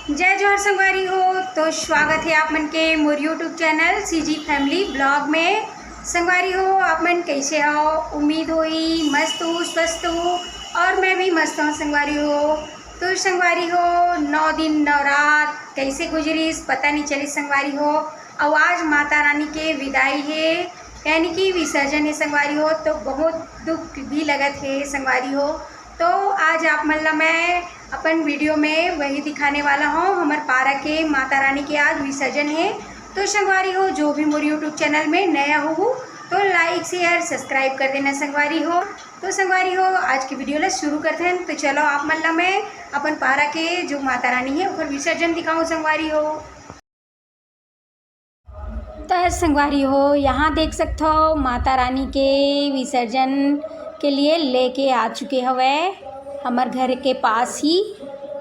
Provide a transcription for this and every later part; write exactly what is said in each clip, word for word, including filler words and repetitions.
जय जोहार संगवारी हो। तो स्वागत हे आप मन के मोर YouTube channel CG Family Vlog में। संगवारी हो, आप मन कैसे हो? उम्मीद होही मस्त हो, स्वस्थ हो, और मैं भी मस्त हूँ संगवारी हो। तो संगवारी हो, नौ दिन नवरात कैसे गुजरिस पता नहीं चलिस संगवारी हो। अउ आज माता रानी के विदाई हे, यानी कि विसर्जन हे संगवारी हो, तो बहुत दुख भी लगत हे संगवारी हो। तो आज आप मन ला मैं अपन वीडियो में वही दिखाने वाला हूँ, हमर पारा के माता रानी के आज विसर्जन हे। तो संगवारी हो, जो भी मोर YouTube चैनल में नया हो, तो लाइक शेयर सब्सक्राइब कर देना संगवारी हो। तो संगवारी हो, आज की वीडियो ला शुरू करते हैं। तो चलो, आप मन ला मैं अपन पारा के जो माता रानी है ओकर विसर्जन दिखाऊँ संगवारी हो। तो संगवारी हो, यहाँ देख सकथो माता रानी के विसर्जन के लिए लेके आ चुके हवय हमर घर के पास ही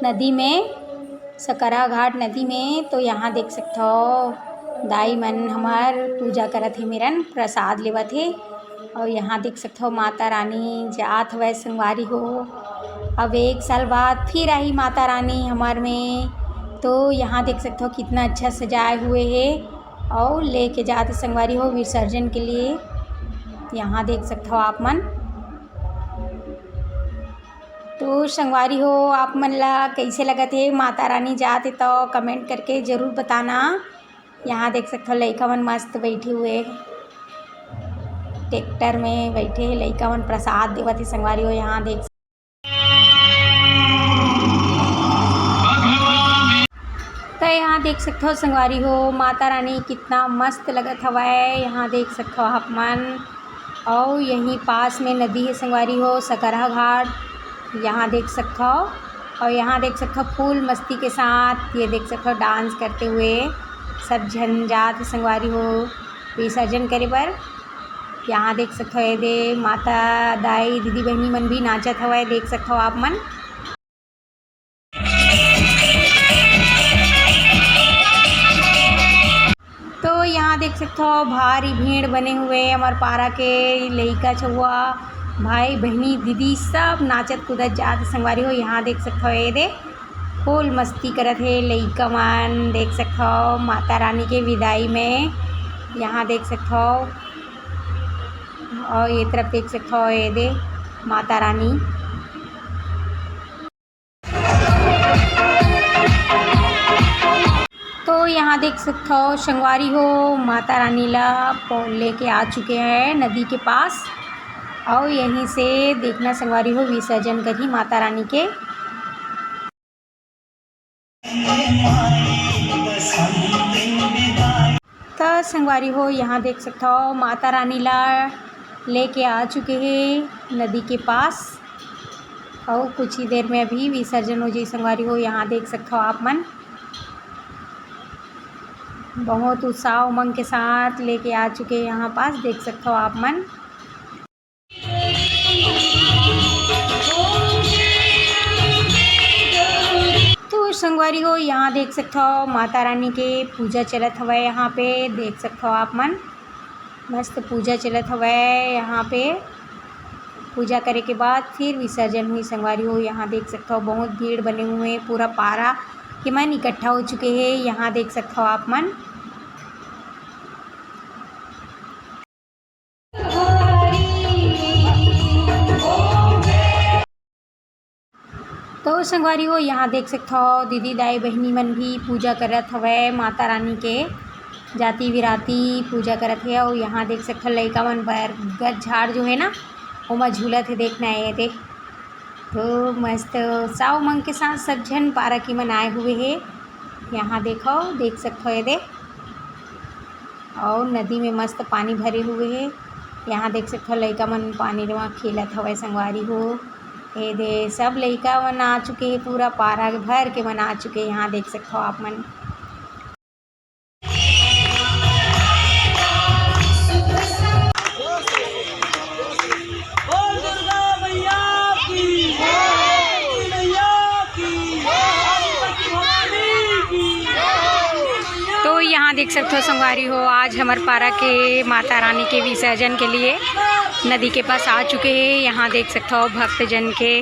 नदी में, सकरा घाट नदी में। तो यहाँ देख सकथो दाई मन हमर पूजा करत हे, मेरन प्रसाद लेवत हे। और यहाँ देख सकथो माता रानी जात हवय संगवारी हो। अब एक साल बाद फिर आही माता रानी हमर में। तो यहाँ देख सकथो कितना अच्छा सजाए हुए हे और लेके जात हे संगवारी हो विसर्जन के लिए। यहाँ देख सकथो आप मन। तो संगवारी हो, आप मन ला कैसे लगत हे माता रानी जात हे तो कमेंट करके जरूर बताना। यहाँ देख सकथो लइका मन मस्त बैठे हुए ट्रैक्टर में बैठे हे, लइका मन प्रसाद देवत हे संगवारी हो। यहाँ देख तो यहाँ देख सकथो संगवारी हो माता रानी कितना मस्त लगत हवय। यहाँ देख सकथो आप मन, और यहीं पास में नदी है संगवारी हो सकरहा घाट। यहाँ देख सकथो, और यहाँ देख सकथो फुल मस्ती के साथ ये देख सकथो डांस करते हुए सब झन जात हे संगवारी हो विसर्जन करे बर। यहाँ देख सकथो एदे माता दाई दीदी बहनी मन भी नाचत हवय, देख सकथो आप मन। तो यहाँ देख सकथो भारी भीड़ बने हुए हमर पारा के लइका छउवा भाई बहनी दीदी सब नाचत कूदत जात संगवारी हो। यहाँ देख सकथो एदे फुल मस्ती करत हे लइका मन। देख सकथो माता रानी के विदाई में यहाँ देख सकथो, और ये तरफ देख सकथो एदे माता रानी। तो यहाँ देख सकथो संगवारी हो माता रानी ला पो-, लेके आ चुके हैं नदी के पास, और यहीं से देखना संगवारी हो विसर्जन करही माता रानी के। त संगवारी हो यहाँ देख सकथो माता रानी ला लेके आ चुके हे नदी के पास, और कुछ ही देर में अभी विसर्जन हो जाही संगवारी हो। यहाँ देख सकथो आप मन बहुत उत्साह उमंग के साथ लेके आ चुके हे यहाँ पास, देख सकथो आप मन। तो संगवारी हो यहाँ देख सकथो माता रानी के पूजा चलत हवय। यहाँ पे देख सकथो आप मन मस्त पूजा चलत हवय। यहाँ पे पूजा करे के बाद फिर विसर्जन हुई संगवारी हो। यहाँ देख सकथो बहुत भीड़ बने हुए हैं, पूरा पारा के मन इकट्ठा हो चुके हैं। यहाँ देख सकथो आप मन। तो संगवारी हो यहाँ देख सकथो दीदी दाई बहिनी मन भी पूजा करत हवय माता रानी के, जाति विराती पूजा करत हे। और यहाँ देख सकथो लइका मन बरगद झाड़ जो है ना ओमा झूलत हे, देखना है ये देख। तो मस्त उत्साह उमंग के साथ सब झन पारा के मन आए हुए हे। यहाँ देखो देख सकथो ये दे और नदी में मस्त पानी भरे हुए हे। यहाँ देख सकथो लइका मन पानी म खेलत हवय संगवारी हो। ए दे सब लइका मन आ चुके हे, पूरा पारा भर के मन आ चुके हे। यहाँ देख सकथो आप मन। बोल दुर्गा मैया की, मैया की, भवानी की। तो यहाँ देख सकथो संगवारी हो, आज हमर पारा के माता रानी के विसर्जन के लिए नदी के पास आ चुके हैं। यहाँ देख सकथो भक्तजन के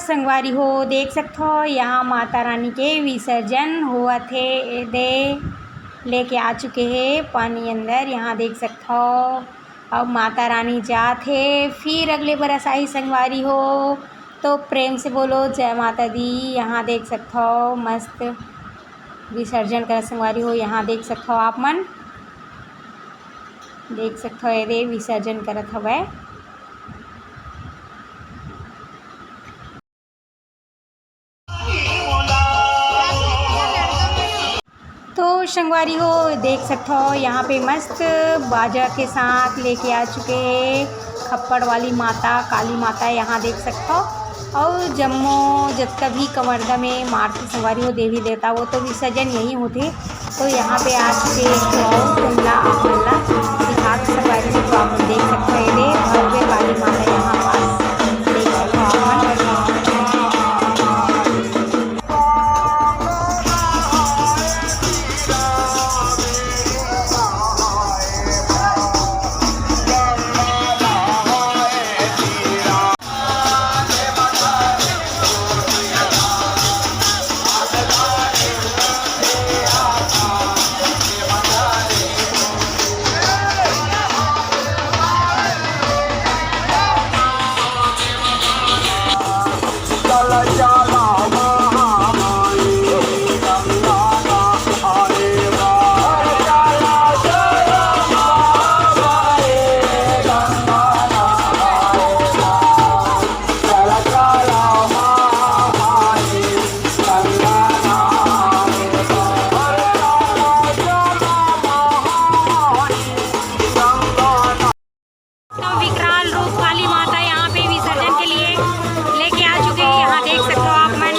संगवारी हो, देख सकथो, यहाँ माता रानी के विसर्जन होवत हे। ए दे, लेके आ चुके हे पानी अंदर, यहाँ देख सकथो। अब माता रानी जात हे, फिर अगले बरस आही संगवारी हो। तो प्रेम से बोलो जय माता दी। यहाँ देख सकथो, मस्त विसर्जन करत संगवारी हो। यहाँ देख सकथो आप मन, देख सकथो, ए दे विसर्जन करत हवय। तो संगवारी हो, देख सकथो, यहाँ पे मस्त बाजा के साथ लेके आ चुके हैं खप्पड़ वाली माता, काली माता। यहाँ देख सकथो, और जम्मो जतका भी कवर्धा में मारती संगवारी हो देवी देवता, वो तो विसर्जन यहीं होथे। तो यहाँ पे आज के एक ठो और कुंडला आप मन ला दिखा के संगवारी हो, तो आप मन देख सकथो, ये दे भव्य काली माता यहाँ पास देख सकथो आप मन। तो विकराल रूप काली माता यहाँ पे विसर्जन के लिए लेके आ चुके हैं। यहाँ देख सकते हो आप मन।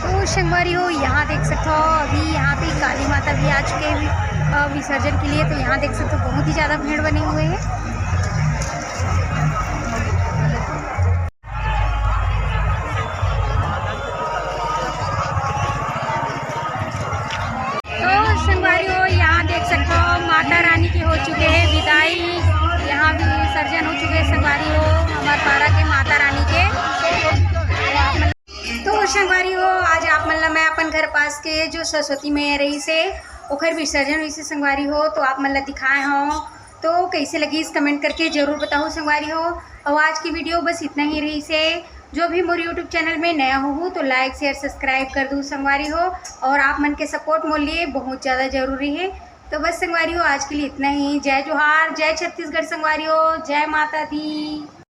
तो संगवारी हो, यहाँ देख सकते हो, अभी यहाँ पे काली माता भी आ चुके हैं, अ, विसर्जन के लिए। तो यहाँ देख सकते हो, बहुत ही ज़्यादा भीड़ बने हुए हैं। तो संगवारी हो, यहाँ देख सकते हो, माता रानी के हो चुके हैं विदाई। यहाँ भी विसर्जन हो चुके हैं संगवारी हो, हमारे पारा के माता रानी के। तो संगवारी हो, आज आप मन ला मैं अपन घर पास के जो सरस्वती मैया रहिसे, ओखर विसर्जन होइसे संगवारी हो, तो आप मन ला दिखाए हव। तो कैसे लगिस, comment करके जरूर बताहू संगवारी हो। और आज की video बस इतना ही रहिसे। जो भी मोर YouTube channel में नया होहू तो like, share, subscribe कर दू संगवारी हो। और आप मन के support मोर लिए बहुत ज़्यादा जरूरी है। तो बस संगवारी हो, आज के लिए इतना ही। जय जोहार, जय छत्तीसगढ़ संगवारी हो, जय माता दी।